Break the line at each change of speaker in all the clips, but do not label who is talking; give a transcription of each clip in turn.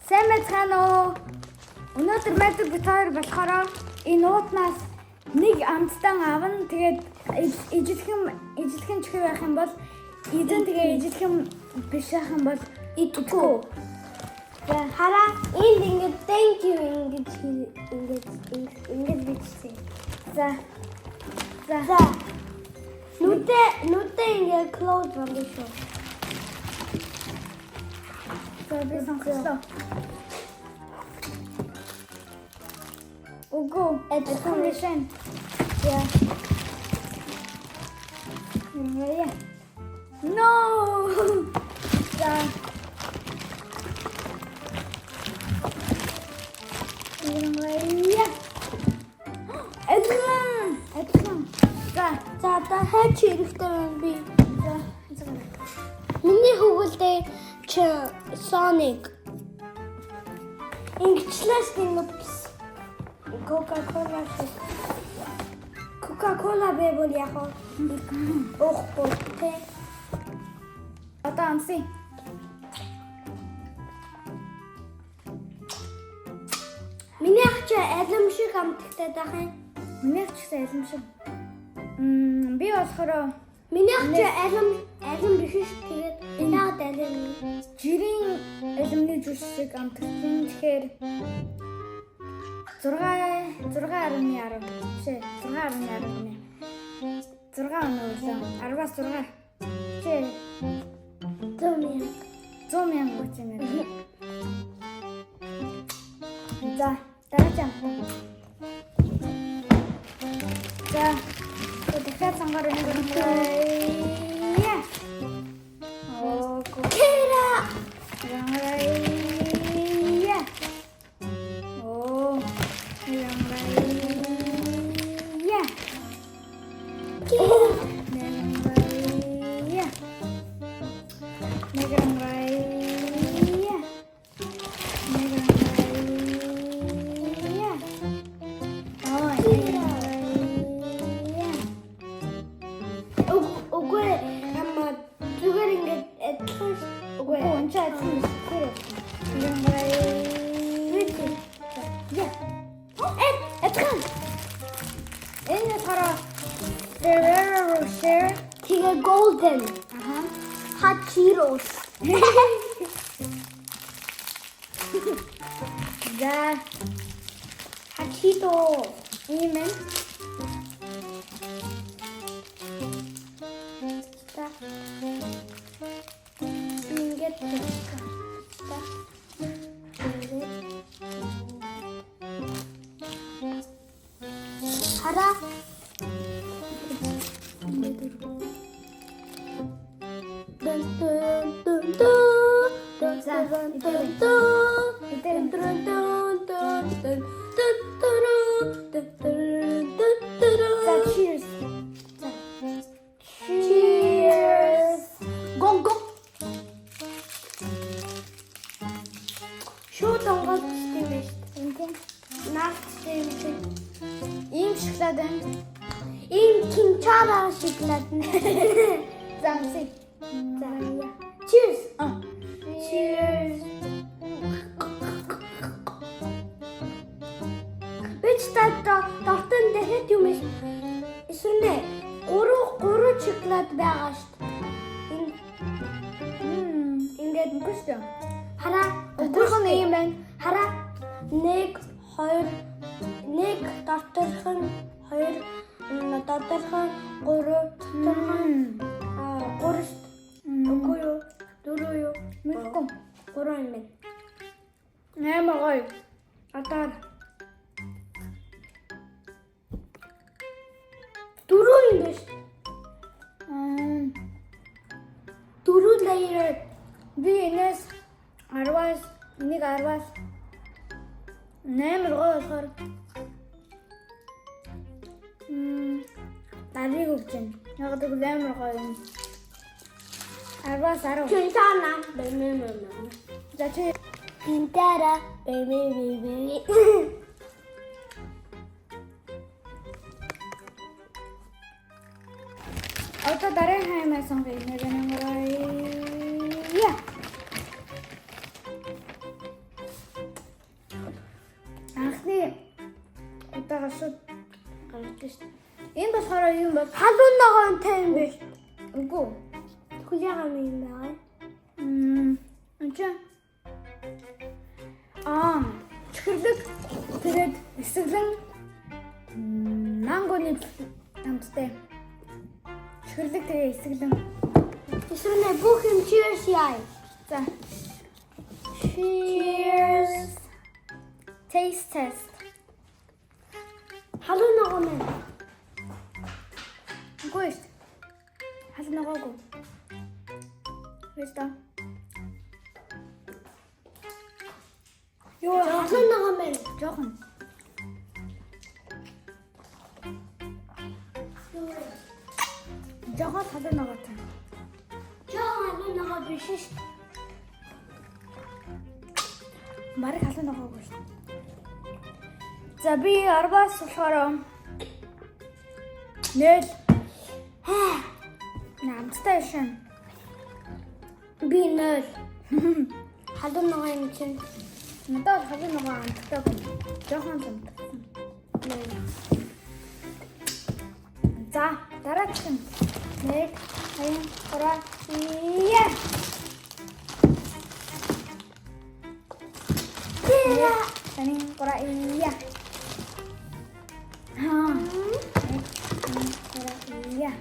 Сайн байцгаана уу? Өнөөдөр Magic бид хоёр болохоор энэ уутнаас нэг амттан авна. Тэгээд ижилхэн ижилхэн чихэр байх юм бол эзэн, тэгээ ижилхэн биш байх юм бол
Идэхгүй.
За.
Хараа, энд ингээд thank you ингэж ингээд ингэж бичсэн.
За. За.
За. Нүдэ нүдэ ингээд close болно шүү.
За, би сонголоо. Үгүй, адилхан биш ээ.
За.
Яа. No. За. Яа. Адилхан. Адилхан. За.
За, одоо хайч хэрэгтэй байна би.
За. За.
Миний хүүгэлдээ чи Sonic. Ингэчлээс ингээд Coca-Cola шиг. Coca-Cola байвал яг уухгүй тэ.
Одоо амсъя.
Миний ах чи алим шиг амттай байх юм.
Миний ч гэсэн алим шиг. Би болохоор
Миний ах чи алим алим биш ш. Тэгээд яагаад алим юм?
Жирийн алимны жүс шиг амтгсан. Тэгэхээр 6 6.10 биш ээ, 6.10 гинэ. 6 оноо өглөө. 10-аас 6. Чи
100 мянга.
100 мянга гэж юм байна. За, дараагийн амт. За, дахиад сонгоор нэг юм. Яа. Оо,
Кера.
Яа. Оо. Яа.
Кера.
Яа. Яа. Яа. Оо, яа.
Үгүй, ама зүгээр ингээд адилхан ш. Үгүй.
Үгүй, энэ ч адилхан биш. Тэр. Яа. Адилхан. Энэ болохоор Ferrero Rocher.
Тэгээ golden.
Аха.
Hot Cheetos.
За,
Hot Cheetos.
ийм ээ.
За. Ингээд тавьчих. За. Ингээд. Хараа. Ингээд. Дун дун дун дун. Дун
За,
дун дун дун.
Эдгээр
Дун дун дун дун дун дун дун дун дун дун.
За, cheers.
За.
Cheers.
Go go. Шууд онгойлгох юм байна шүү
Тийм.
дээ. Наадтай юм шиг.
Ийм шоколад байна.
Ийм кинчара шоколад.
За, амсъя.
За. Cheers.
А.
Cheers. Бич та дортон дахиад юм биш. Эсвэл гурав гурав шоколад байгаа шүү дээ. Энэ ингээд
Үгүй шүү дээ.
Хараа,
Доторх нь ийм байна.
Хараа, 1 2 1 доторх нь 2, доторх нь 3, доторх нь 3 шүү дээ. Үгүй юу? 4 юу?
Мэдгүй.
3 юм байна.
Амар гоё. Одоо
4 юм байна шүү дээ. 4 layer.
Би энэс 10-аас энийг 10-аас 8 гоё болохоор нарыг өгч байна. Яг гэвэл амар гоё юм. 10-аас 10.
Кинтана бэбэ бэбэ.
За, чи
Кинтара бэбэ бэбэ.
Одоо дараагийн юмаа сонгоё. Нэг нэг. Яа. Одоо шууд
Гарч шүү.
Энэ болохоор юу юм бол?
Халуун ногоонтой юм биш.
Үгүй.
Тэгвэл яагаад юм байгаа юм?
Энд чинь чихэрлэг, тэгээд эсэглэн мангоны амттай. Чихэрлэг, тэгээ эсэглэн.
Эсвэл бүх юм cheers яа.
За.
Cheers.
Taste test.
Халуун ногоон мэн.
Үгүй шүү. Халуун ногоогүй. Вэста.
Юу, халуун ногоон мэн.
Жохон. Жохон халуун ногоотой.
Жохон халуун ногоо биш шүү.
Бараг халуун ногоогүй шүү. За, би 10-аас болохоор 0 амттай шин.
Би 0. Халуун ногоо юм чинь.
Надад бол халуун ногоо амттай. Жохон л амттай.
0.
За, дараачих нь 1 2 3 яа. 1 2 3 яа. Аа. 1 2 3 яа.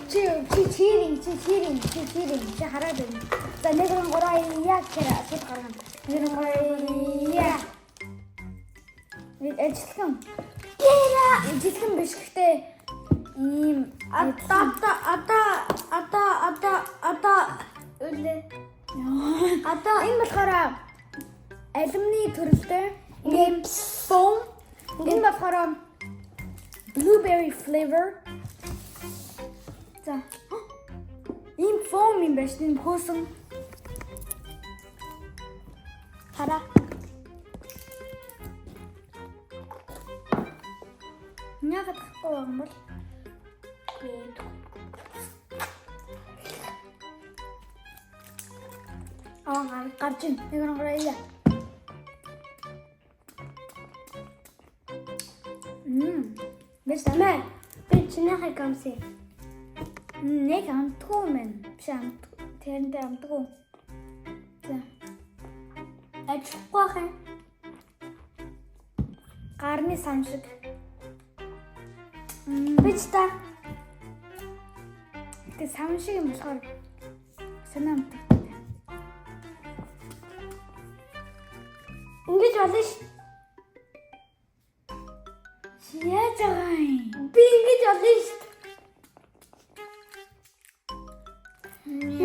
Чи cheating, чи cheating, чи cheating, чи хараад байна. За, 1 2 3 яа гэхээр шууд гаргана. 1 2 3 яа. Бид ажиллах. Ижилхэн биш, гэхдээ ийм
Одоо одоо одоо одоо одоо үлээ.
Одоо энэ болохоор алюминий төрөлтэй ийм foam. Энэ болохоор blueberry flavor. За. Ийм foam юм байна шүү. Энэ хөөсөн.
Хараа.
Яагаад гарахгүй байгаа юм бол?
Мэдгүй.
Аа, гарч ин. Нэг нэг яа. Мм. Биш
Мэ. Би чинийхээ гамси.
Нэг амтгүй мэн. Биш, амт. Тэрнтэй амтгүй. За.
Ажиллахгүй байх юм.
Гарны сан шиг.
Би ч та.
Гэтэ сан шиг юм болохоор санаа амттай.
Ингэж болно ш.
Яаж байгаа юм?
Би ингэж болно ш.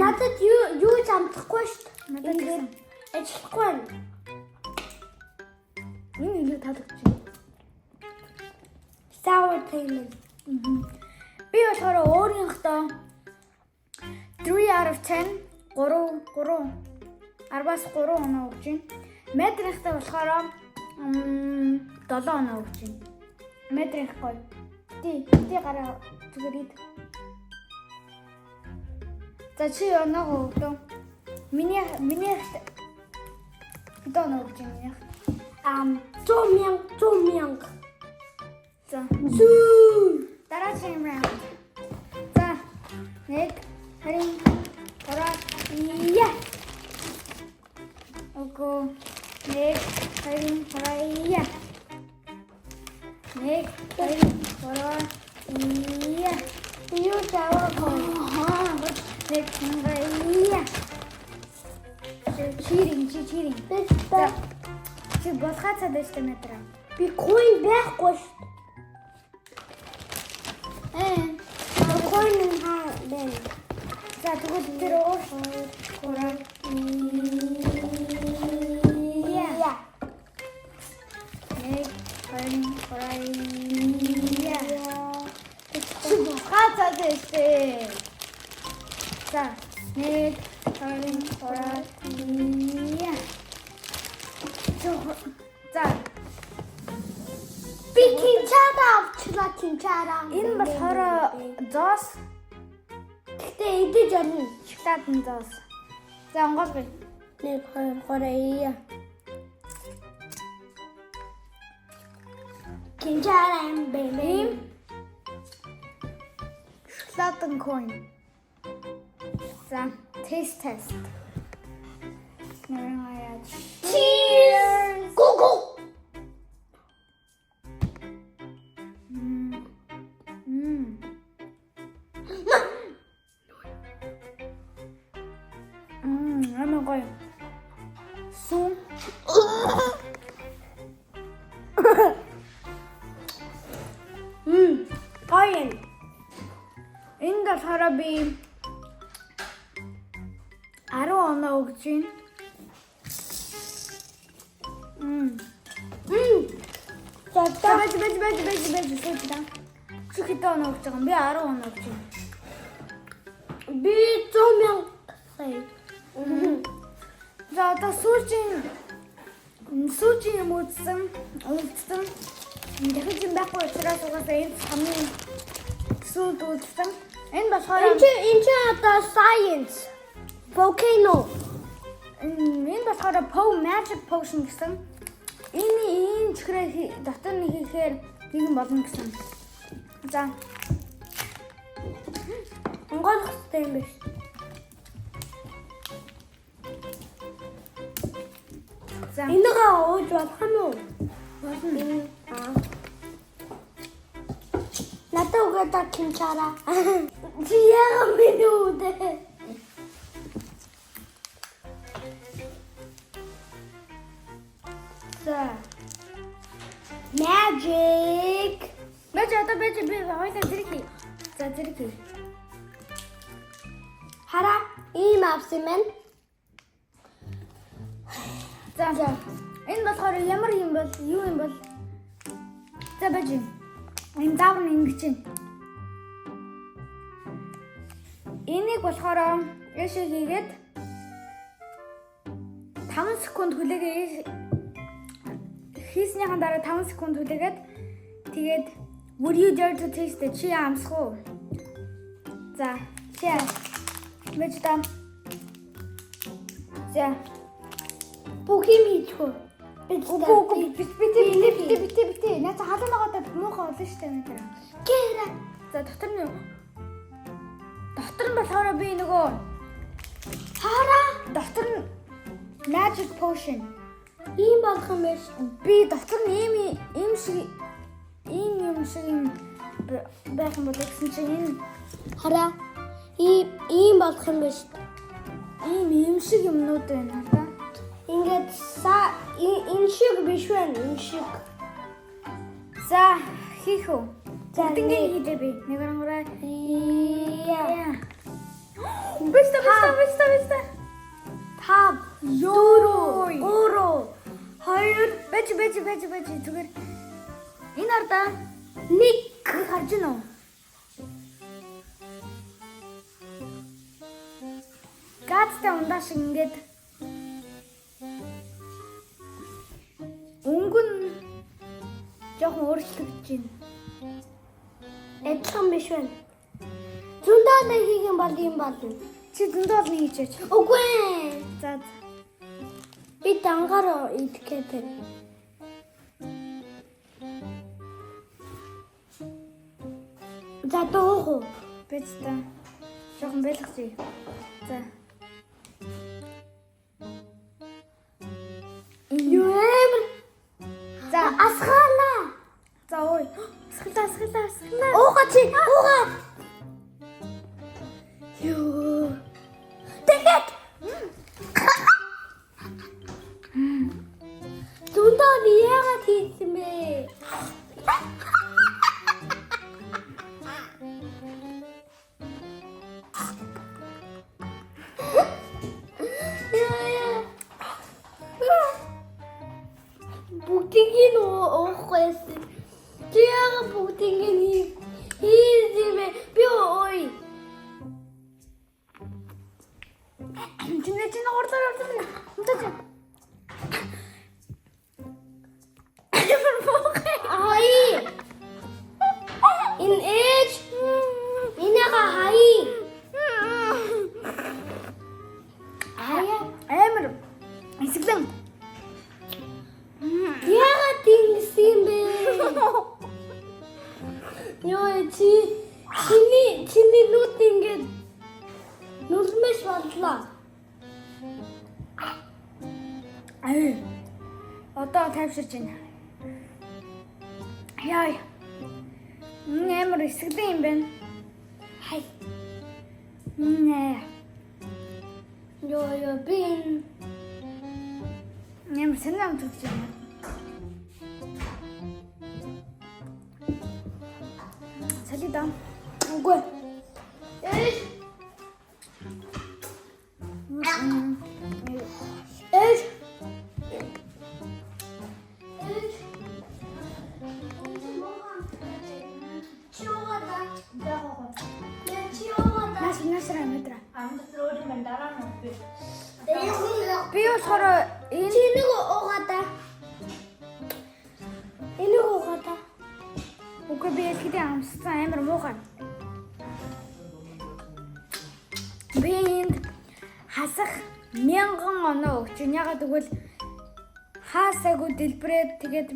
Надад юу ч амтахгүй ш.
Надад
Ингээд
гэсэн.
ажиллахгүй байна.
Энэ илүү таалагдчих.
Sour cream.
Би болохоор өөрийнхөө 3 out of 10, 3 3 10-аас 3 оноо өгч байна. Метрийнхтэй болохоор 7 оноо өгч байна. Метрийнх гоё. Ти гараа зүгээр ид. За, чи оноогоо өгдөө. Миний хэдэн оноо өгч байна минийх?
100 мянга, 100 мянга.
За.
Зүү.
Дараагийн раунд. За. 1 2 3 яа. Ого. 1 2 3 яа. 1 2 3 яа.
Юу таваагүй.
Аа, 1 2 яа. Cheating, чи cheating.
Би та.
Чи болохоо цаад штэ метра.
Би coin байхгүй ш.
Ээ.
Coin нь хаа байна?
За, тэгвэл тэр өөр 3 яа.
Яа.
1 2 3 яа. Чи болохоо цаад штэ. За, 1 2 3 яа. За,
Би кинчара авчлаа, кинчара.
энэ болохоор зоос,
Гэтэ идэж олно.
шоколадын зоос. За, онгойлгоё.
1 2 3 яа. Кинжарам бэм.
Ийм шоколадын coin. За, taste test. Нэрэн аяа.
Cheers. Go go.
Мм. Амар гоё. Сүүн.
Гоё юм.
Энд болохоор би 10 оноо өгч байна. Мм.
Мм. За
За байж байж байж байж байж сууж та. Чи хэдэн оноо өгч байгаа юм? Би 10 оноо өгч байна.
би 100 мянга сая.
За одоо сүүлийн сүүлийн юм үзсэн, үлдсэн. Дахиж юм байхгүй учраас угаасаа энэ хамгийн сүүлд үлдсэн. Энэ болохоор
Энэ чи одоо science volcano.
Энэ болохоор Po Magic Potion гэсэн. Энэ ийм чихрээ дотор нь хийхээр нэгэн болно гэсэн. За
Онгойлгох хэрэгтэй юм байна шүү.
За
Энийг ууж болох юм уу?
болно.
Энэ аа. Надад өгөөд та кинчара. Чи яагаад миний үдэ?
За.
Magic.
Бэж одоо бэж би хоёлаа зэрэг хий. За зэрэг хий.
Хараа ийм авсан юм.
За. Энэ болохоор ямар юм бол юу юм бол? За бэж. Энэ даав нь ингэж чинь. Энийг болохоор ээшээ хийгээд 5 секунд хүлээгээ хийснийхэн дараа 5 секунд хүлээгээд тэгээд would you dare to taste it чи амсах уу? За, чи бэж та. За.
Бүх юм хийчихв. Би
Үгүй үгүй би би би би би би би наа чи халуун байгаа даа муухай олон штэ нэ тэр.
Гэрэ.
За дотор нь юу? Дотор нь болохоор би нөгөө
Хараа
дотор нь magic potion.
ийм болох юм байна шүү.
Би дотор нь ийм ийм шиг ийм юм шиг юм байх юм бол гэсэн чинь энэ
Хараа ийм ийм болох юм байна шүү.
ийм юм шиг юмнууд байна та.
Ингээд са энэ шиг биш байна. Энэ шиг.
За хийх үү?
За,
Бүгднийг
нэг.
хийлээ би. Нэг гураа.
Яа.
Бэстэ бэстэ бэстэ бэстэ.
5
Ёо.
4 3 2
Бэж бэж бэж бэж зүгээр. Энэ ардаа
1
нэг харж гин үү? Газтай ундаа шиг ингээд өнгө нь жоохон өөрчлөгдөж байна.
Адилхан биш байна. Зөндөө л хийх юм бол ийм болно.
Чи зөндөө олон хийчихэж.
Үгүй ээ.
За за.
Би дангаар идэх гээд байна. За дуух уу?
Бэж та. Жоохон байлгах. За.
Юу амар
За.
асгаалаа.
За ой. Асгалаа асгалаа асгалаа.
Ууга чи ууга. Юу. Тэгэхэд. Зөндөө нь яагаад хийсэн бэ? Яа яа. Бүгдийг нь уухгүйсэн. Чи яагаад бүгдийг нь хийсэн бэ? Би ой.
Чинээ чинээ гурлаар орлоо. Унтаж. Амар муухай.
Хай. Энэ ээж энийга хай. Хаяа.
Амар эсгэлэн.
Яагаад ингэсэн юм бэ?
Ай. Одоо тайвширч байна. Яа. Амар эсгэлэн юм байна.
Хай.
Нэ.
Йоо ёо би энэ
Амар сонин амт өгч байна. Салида.
Үгүй. Ээж. Ээж. Ээж. Чи уугаа. Чи уугаа.
Нас насраа метра.
Амт өөр юм байна, дараа нь би.
Би болохоор энэ
Чи нэг уугаа да. Энийг уугаа да.
Үгүй, би хэлэхдээ амссан, амар муухай. Би энд хасах 1000 оноо өгч байна. Ягаад гэвэл хаасаагүй дэлбрээд, тэгээд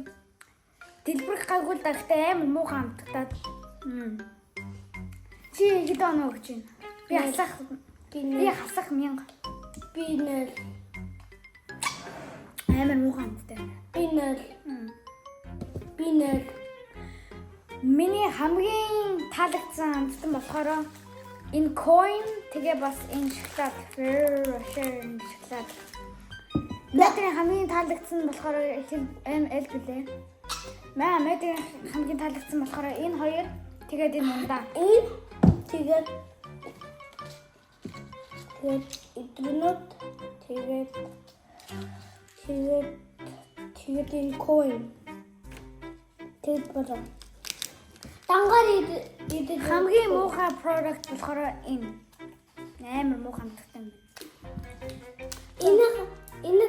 дэлбэрэх гайгүй л да, гэхдээ амар муухай амтагдаад. Чи хэд оноо өгч байна? Би хасах
Би
би
нэг.
хасах 1000.
Би 0.
Амар муухай амттай.
Би 0. Би 0.
Миний хамгийн таалагдсан амттан болохоор энэ coin, тэгээ бас энэ шоколад, Ferrero Rocher шоколад. Надад хамгийн таалагдсан болохоор хэл аль билээ? Маа мэдээ, хамгийн таалагдсан болохоор энэ хоёр, тэгээд энэ ундаа.
Энэ тэгээд эдгэнүүд, тэгээд энэ coin, тэгээд болоо. Дангаар идэж.
Хамгийн муухай product болохоор энэ. Амар муухай амттай юм.
Энэ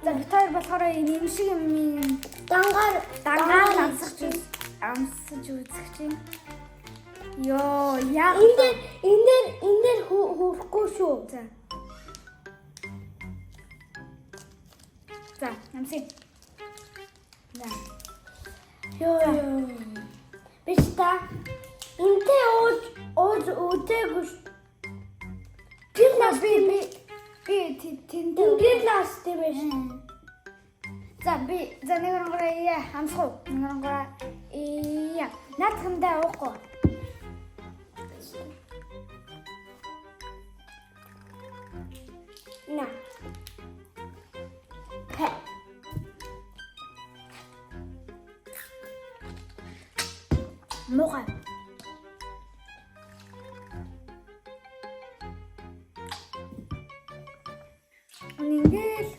За, бид хоёр болохоор энэ юм шиг юм
дангаар
дангаар амсаж үзэх чинь. Йоо, яг
Энэ дээр хүрхгүй шүү.
За. За, амсъя. За.
Йоо ёо. Биш та. Энтэй ууж ууж үдээгүй шүү.
Тэр нас би тэнтэй.
Ингээд лаас тийм ээ шүү.
За, би за, нэг онгороо яа амсах уу? Нэг онгороо яа. Наадхандаа уухгүй.
На.
Хэ. Муухай. Ингээл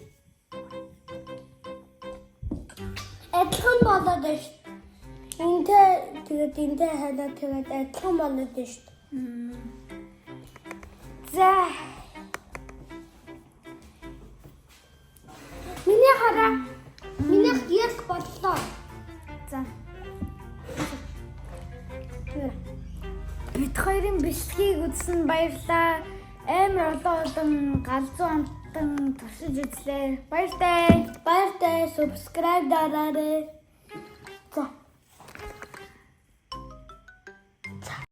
Адилхан болоод байна шүү. Энтэй тэгээд энтэй хайлаа, тэгээд адилхан болоод байна шүү.
За.
Миний хараа. Минийх яг боллоо.
За. Бид хоёрын бичлэгийг үзсэн баярлалаа. Амар олон олон галзуу амтан туршиж үзлээ. Баяртай.
Баяртай, subscribe дараарай.